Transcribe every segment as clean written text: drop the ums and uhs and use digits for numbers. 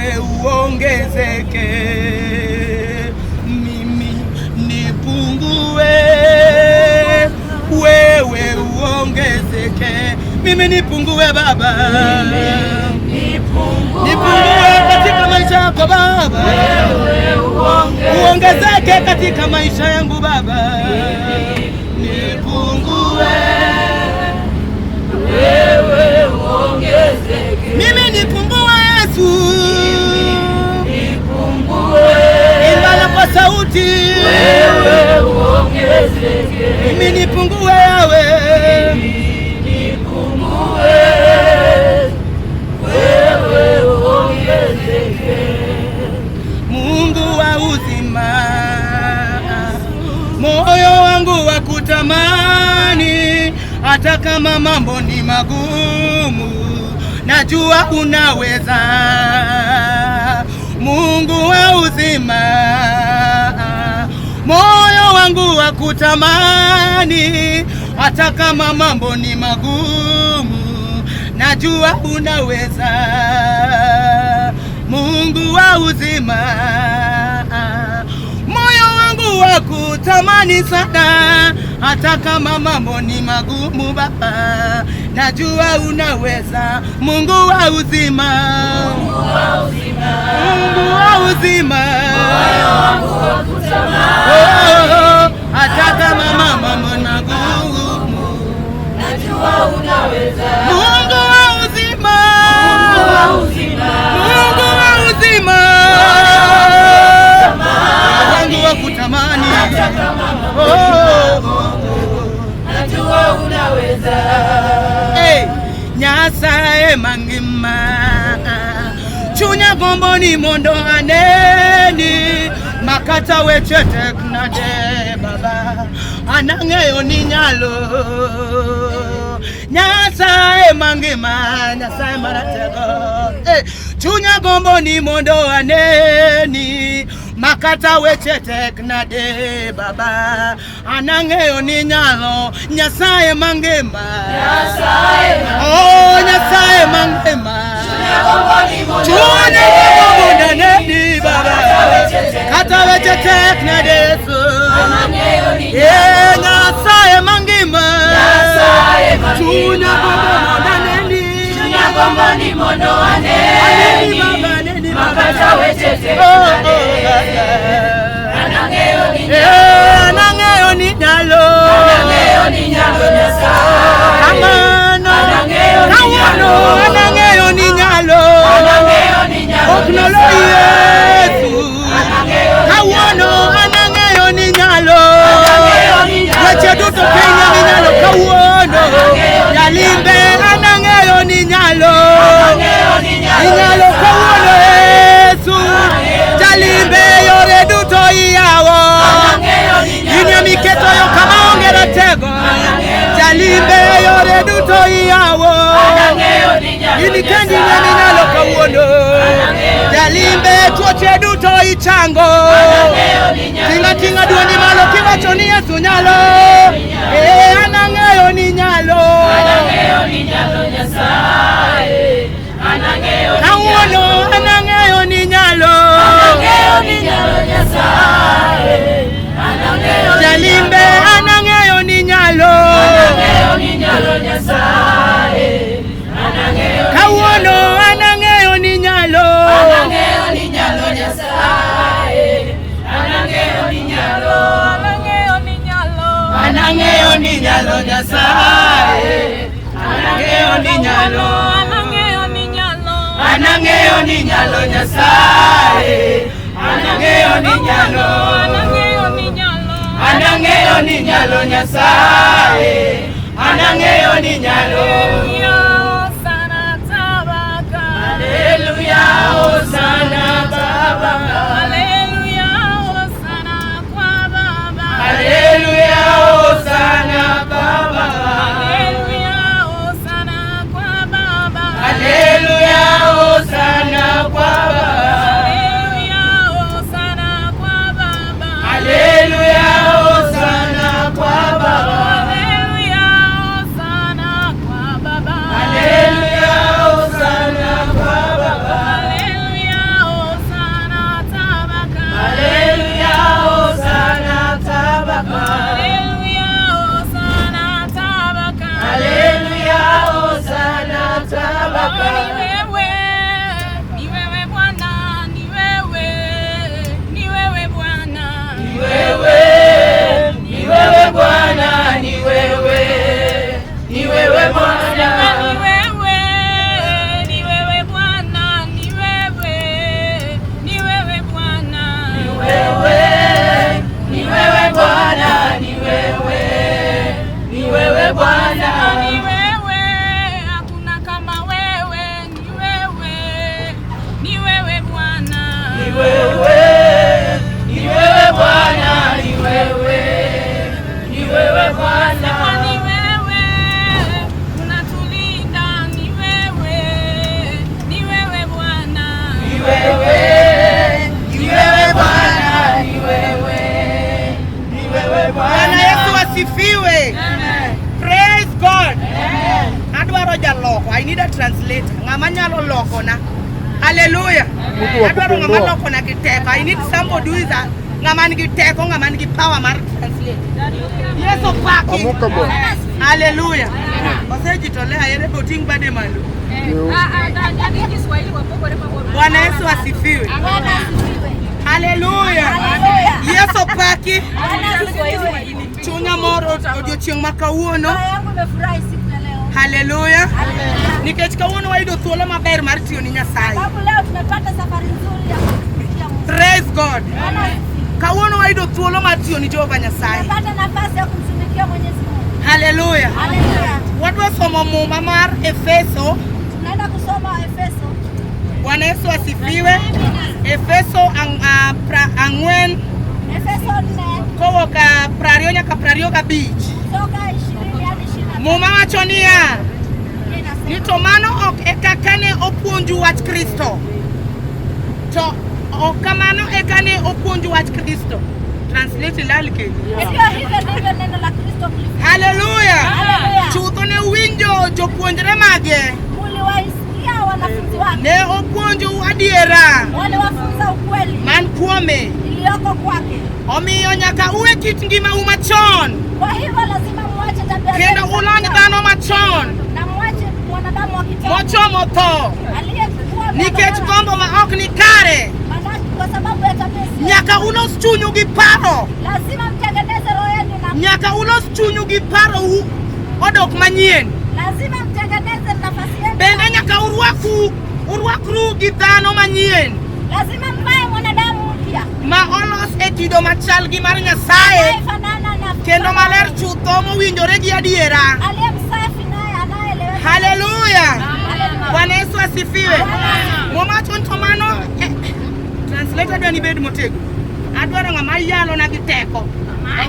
Wewe uongezeke, mimi nipungue, wewe uongezeke, mimi nipungue Baba, nipungue katika maisha yako Baba, uongezeke katika maisha yangu Baba, nipungue, wewe uongezeke, mimi nipungue Yesu, nipungue, imbala kwa sauti, wewe uongezeke, mimi nipungue yawe, nipungue, wewe uongezeke. Mungu wa uzima, moyo wangu wa kutamani, hata kama mambo ni magumu, najua unaweza. Mungu wa uzima, moyo wangu wa kutamani, hata kama mambo ni magumu, najua unaweza. Mungu wa uzima, moyo wangu wa kutamani sana, hata kama mambo ni magumu Baba, najua unaweza. Mungu wa uzima, Mungu wa uzima, Mungu wa uzima, moyo wangu wa kutamani, oh, hata kama mambo ni magumu, najua unaweza. Mungu wa uzima, Mungu wa uzima, Mungu wa uzima, wangu wa kutamani, hata kama mambo oh, oh, oh. najua unaweza. Hey, Nyasaye mangima chunya gombo ni mondo aneni makata weche tek nade baba anang'eyo ni nyalo Nyasaye mangima Nyasaye maratego hey, chunya gombo ni mondo aneni makata weche tek nade baba anang'eyo ni nyalo Nyasaye mangima Nyasaye Oh, Nyasaye mangima Chunya chunya gombo mondo aneni baba kata weche tek nade Yesu Anang'eyo ni Eh, Nyasaye mangima Nyasaye mangima. chunya gombo mondo aneni Chunya gombo ni mondo Aneni aneni baba aneni baba makata weche tek Oh, oh, nade baba. Anang'eyo ni Eh, anang'eyo ni nyalo Anang'eyo ni nyalo Nyasaye Kamano Anang'eyo ni kawuono nyalo. anang'eyo ni nyalo Anang'eyo ni nyalo ok noloyi Nyasaye. Yesu Anang'eyo ni kawuono nyalo. anang'eyo ni nyalo Anang'eyo ni nyalo weche duto piny ni nyalo kawuono Anang'eyo ni jalimbe nyalo. anang'eyo ni nyalo Anang'eyo ni nyalo inyalo kawuono Yesu Anang'eyo ni jalimbe yore duto iyawo Anang'eyo ni nyalo in emiketo yo kama onge ratego Anang'eyo ni jalimbe nyalo. yore duto iyawo Anang'eyo ni nyalo in kendi eminyalo kawuono Anang'eyo ni jalimbe tuoche duto ichango Anang'eyo ni nyalo tinga tinga duondi malo kiwacho ni Yesu nyalo eh anang'eyo ni nyalo Anang'eyo ni nyalo Nyasaye. Anang'eyo ni kawuono nyalo. anang'eyo ni nyalo Anang'eyo ni nyalo Nyasaye. Anang'eyo ni jalimbe nyalo. anang'eyo ni nyalo Anang'eyo ni nyalo Nyasaye. Anang'eyo ni kawuono nyalo. anang'eyo ni nyalo Anang'eyo ni nyalo Nyasaye. Anang'eyo ni nyalo. Anang'eyo ni nyalo. anang'eyo ni nyalo Nyasaye anang'eyo ni nyalo Anang'eyo ni nyalo. anang'eyo ni nyalo Nyasaye anang'eyo ni nyalo Anang'eyo ni nyalo. anang'eyo ni nyalo Nyasaye anang'eyo ni nyalo Haleluya, Hosana Tabaka. Haleluya hosana baba Haleluya, Hosana kwa Baba. Haleluya hosana baba Haleluya, Hosana kwa Baba. Haleluya hosana kwa baba Haleluya, Hosana kwa Baba. Haleluya hosana kwa baba Haleluya, Hosana kwa Baba. loko. I need a translator. Ng'ama nyalo loko na. Hallelujah. Mtu wa Adwaro ng'ama kupindua. loko na gi teko. I need somebody who is a ng'ama nigi teko, ng'ama nigi power mar translate. Yesu paki. Amuka bwana. Hallelujah. Osejitolea yere be oting' bade malo. Ndio. Bwana Yesu asifiwe. Haleluya. Yesu paki. Chunya mor odiochieng' ma kawuono. Yangu imefurahi siku ya leo. Haleluya. Nikech kawuono wayudo thuolo maber mar tiyo ni Nyasaye. Sababu leo tumepata safari nzuri ya kumtumikia Mungu. Praise God. Bwana asifiwe. Kawuono wayudo thuolo mar tiyo ni Jehova Nyasaye. Tumepata nafasi ya kumtumikia Mwenyezi Mungu. Haleluya. Haleluya. Wadwa somo muma mar Efeso. Tunaenda kusoma Efeso. Bwana Yesu asifiwe. Efeso 4 Efeso 4 kowuok 20 nyaka 25. kutoka 20 hadi 25. Muma wacho niya, Inasema, ni to mano ok e kaka ne opuonju wach Kristo. To ok kamano eka ne opuonju wach Kristo. Translate lal kendo. Sio hivyo ndivyo neno la Kristo mlifundishwa. Haleluya. Haleluya. Chutho ne uwinjo jopuonjre mage. Muliwaisikia wanafunzi wake. Ne opuonjou adiera Waliwafunza ukweli man kuome. iliyoko kwake. Omiyo nyaka uwe kit ngimau machon Kwa hivyo lazima muache tabia kendo zenu za ulony kitambo dhano machon na muache mwanadamu wa kitambo mochomo tho aliyekuwa nikech gombo ma ok ni kare. Maana kwa sababu ya tabia isiyo- Nyaka ulos chunyu gi paro. lazima mtengeneze roho yenu na Nyaka ulos chunyu gi parou odok manyien. lazima mtengeneze nafasi yenu. Bende nyaka urwaku urwakru gi dhano manyien Lazima mvae mwanadamu mpya ma olos e kido machal gi mar Nyasaye anayefanana na kendo maler chutho mowinjore gi adiera. aliye msafi naye anayeeleweka. Haleluya! Haleluya. Bwana Yesu asifiwe. Muma wacho ni to mano translator adwa ni ibed motegno. Adwaro ng'ama yalona gi teko.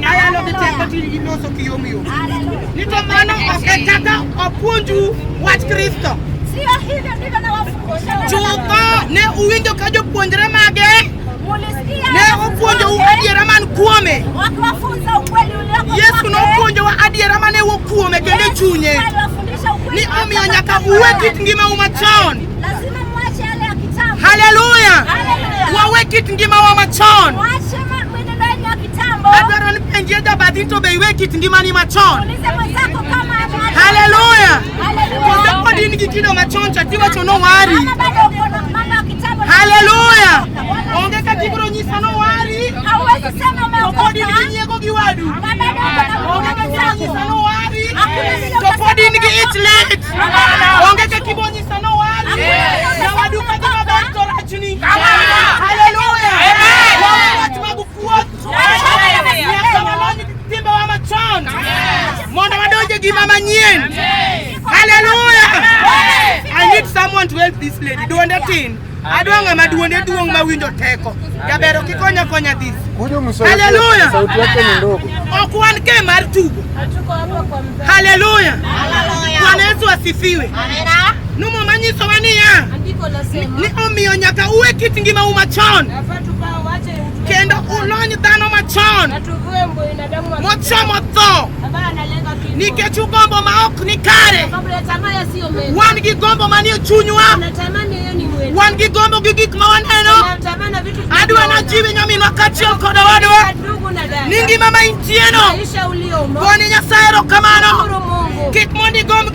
Ng'ama yalo gi teko to iloso kiyomyom. Haleluya. Ni to mano ok e kaka opuonju wach Kristo. Sio hivyo ndivyo nawafundisha neno la Chutho ne uwinjo ka jopuonjre mage Mulisikia ne wanafunzi opuonjou wake adiera man kuome. wakiwafunza ukweli ulioko Yesu kwake. nopuonjowa adiera mane wuok kuome kendo e Yesu chunye. aliwafundisha ukweli Ni omiyo kutoka nyaka kwake. uwe kit ngimau machon. Lazima muache yale ya kitambo. Haleluya! Haleluya. Wawe kit ngimawa machon. Mwache mwenendo yenu ya kitambo. Adwaro ni penjie jabathi to be iwe kit ngimani machon. Ulize mwenzako kama ameacha. Haleluya! Haleluya. Kose pod in gi kido machon cha tiwacho nowari. Kama bado uko na mambo ya kitambo. Haleluya! Bwana Onge kaka ibiro nyisa nowari. Hauwezi sema To pod in umeokoka. gi nyiego gi wadu. Na bado uko na Onge kaka ibiro nyisa mwenzako. nowari. Hakuna vile To pod in gi ich lit. Onge kaka ibiro nyisa nowari. Hakuna Na wadu ka gima ber to rachni. Haleluya! Wawe wach mag kuoth. Nyaka walony timbewa machon mondo wadonj e gima manyien. Haleluya! I need someone to help this lady. Duonde tin. Adwa ng'ama duonde duong' mawinjo teko. Jaber ok ikonya konya this. Kuja msaidie. Haleluya! Sauti yake ni ndogo. Ok wan ke mar tugo. Haleluya! Bwana Yesu asifiwe. Numo manyisowa niya ni omiyo nyaka uwe kit ngimau machon kendo ulony dhano machon mochomo tho nikech ugombo ma ok ni kare. Wan gi gombo manie chunywa, wan gi gombo gi gik ma waneno. Adwa najiwi nyaminwa kaachiel kod owadwa ni ngima ma intieno, gone Nyasaye erokamano. Kik mondo igomb